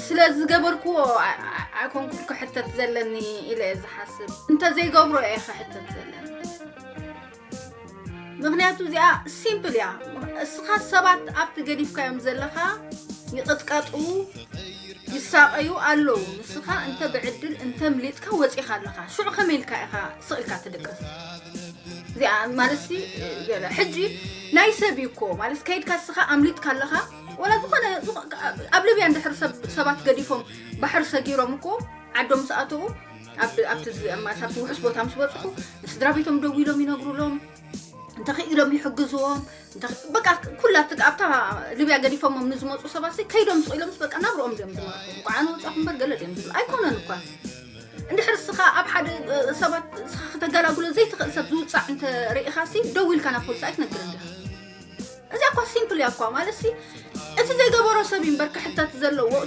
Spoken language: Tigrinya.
ስለ ዝገበርክዎ ኣይኮንኩን ክሕተት ዘለኒ ኢለ እየ ዝሓስብ። እንተ ዘይገብሮ እየ ክሕተት ዘለኒ። ምክንያቱ እዚኣ ሲምፕል እያ። እስኻ ሰባት ኣብቲ ገዲፍካዮም ዘለኻ ይቕጥቀጡ፣ ይሳቐዩ ኣለዉ። ንስኻ እንተ ብዕድል እንተ ምሊጥካ ወፂኻ ኣለኻ፣ ሽዑ ከመይ ኢልካ ኢኻ ስቕ ኢልካ ትድቅስ? እዚኣ ማለት ሕጂ ናይ ሰብ እዩ እኮ ማለት ከይድካ እስኻ ኣምሊጥካ ኣለኻ። ወላ ዝኾነ ኣብ ሊብያ እንድሕር ሰባት ገዲፎም ባሕሪ ሰጊሮም እኮ ዓዶም ምስ ኣተዉ ኣብቲ ውሑስ ቦታ ምስ በፅሑ ንስድራ ቤቶም ደዊሎም ይነግሩሎም፣ እንተኽኢሎም ይሕግዝዎም። በቃ ኩላ ኣብታ ሊብያ ገዲፎሞም ንዝመፁ ሰባት ከይዶም ስቕ ኢሎምስ በቃ ናብርኦም ድዮም ዝመርሑ። እንኳዓ ንወፃኹ እምበር ገለ ድዮም ዝብሉ ኣይኮነን እኳ። እንድሕር እስኻ ኣብ ሓደ ሰባት እስኻ ከተገላግሎ ዘይትኽእል ሰብ ዝውፃዕ እንተ ርኢኻ ሲ ደዊልካ ናብ ፖሊስ ኣይትነግርን ዲኻ? እዚኣ እኳ ሲምፕል እያ እኳ ማለት ሲ እቲ ዘይገበሮ ሰብ እዩ እምበር ክሕተት ዘለዎ።